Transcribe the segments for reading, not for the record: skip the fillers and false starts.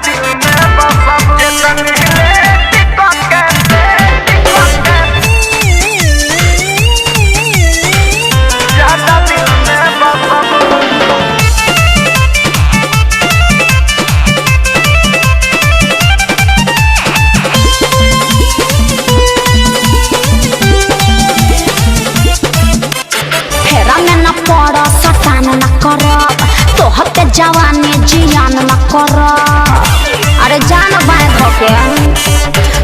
दिल में बसबू। जेतने लेट के ज्यादा दिल में बसबू। फेरा में न पड़ सटान न कर, तोहर के जवानी जियान न कर। अरे जान बाय धोके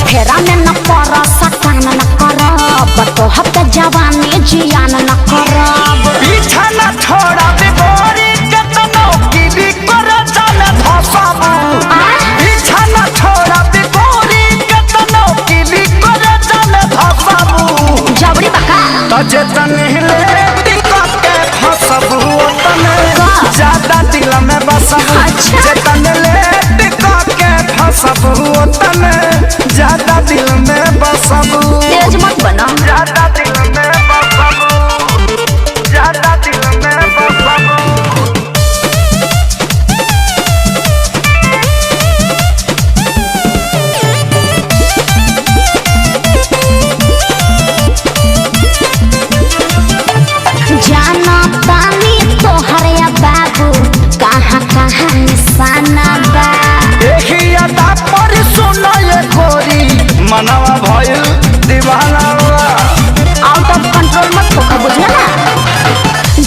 फेरा में न पड़ सटान न कर, तोहर के जवानी जियान न कर। पीछा न छोड़ा गोरी केतनो गिरी कर जाल धसबू। पीछा न छोड़ा गोरी केतनो गिरी कर जाल धसबू। जबरी बका त जेतने लेट के फसबू ओतने ज्यादा दिल में बसबू। अच्छा। जेतने लेट के फसबू ओतने ज्यादा दिल में बसबू। तेज मत बना। ज्यादा दिल में बसबू, ज्यादा दिल में बसबू। जाना तानी तोहर या बाबू कहाँ कहाँ निशाना बा। एही अदा पर सुनो ये गोरी मनवा भइल दीवाना बा। आउट ऑफ कंट्रोल मत होकर, बुझला ना।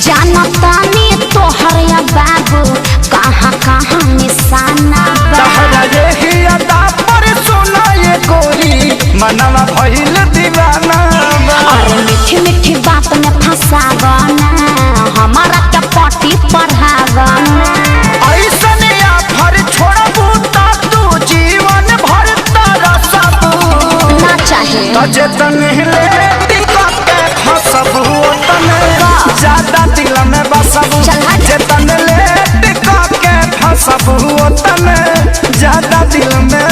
जाना तानी तोहर या बाबू कहाँ कहाँ निशाना बा। तहरा एही अदा पर सुनो ये गोरी मनवा भइल दीवाना बा। अरे मीठी मीठी बात में फंसावना, हमारा के पटी पढ़ावना। ऐसन आफर छोड़बू त तू जीवन भर तरसबू। ना चाहे त जेतने लेट के फसबू ओतने ज्यादा दिल में बसबू। चल हट। जेतने लेट के फसबू ओतने ज्यादा दिल में